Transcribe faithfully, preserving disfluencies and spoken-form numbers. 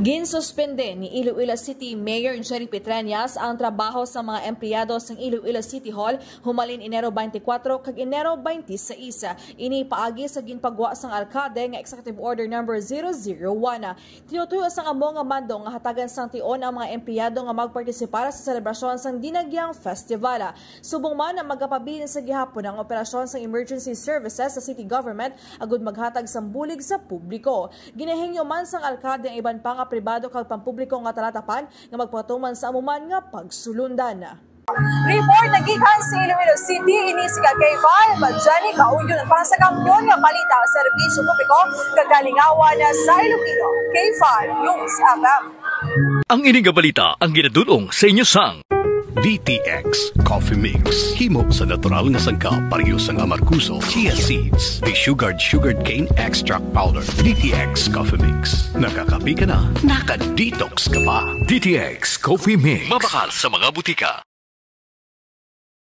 Ginsuspende ni Iloilo City Mayor Jerry Petreñas ang trabaho sa mga empleyado sang Iloilo City Hall humalin Enero twenty-four kag Enero twenty-six. Ini paagi sa ginpagwa sang alkalde nga Executive Order Number zero zero one. Tinutuyo sang amo nga mando nga hatagan sang tion ang mga empleyado nga magpartisipar sa selebrasyon sang Dinagyang Festival. Subong man, magapabilin sa gihapon ang operasyon sang emergency services sa city government agud maghatag sang bulig sa publiko. Ginahingyo man sang alkalde ang iban pa nga pribado kag pampubliko nga talatapan nga magpatuman sa amo man nga pagsulundan. Report nagikan sa Iloilo City, ini si Kay Five, Jenny Kauyunan para sa Kampiyon nga Balita, Serbisyo Publiko, kag Kalingawan sa Ilocano, K five News F M. Ang ini nga balita ang ginadul-ong sa inyo sang D T X Coffee Mix. Himo sa natural nga sangkap, pareho sang amargoso, chia seeds, desugared sugarcane extract powder. D T X Coffee Mix. Nakakape ka na, naka-detox ka pa. D T X Coffee Mix. Mabakal sa mga butika.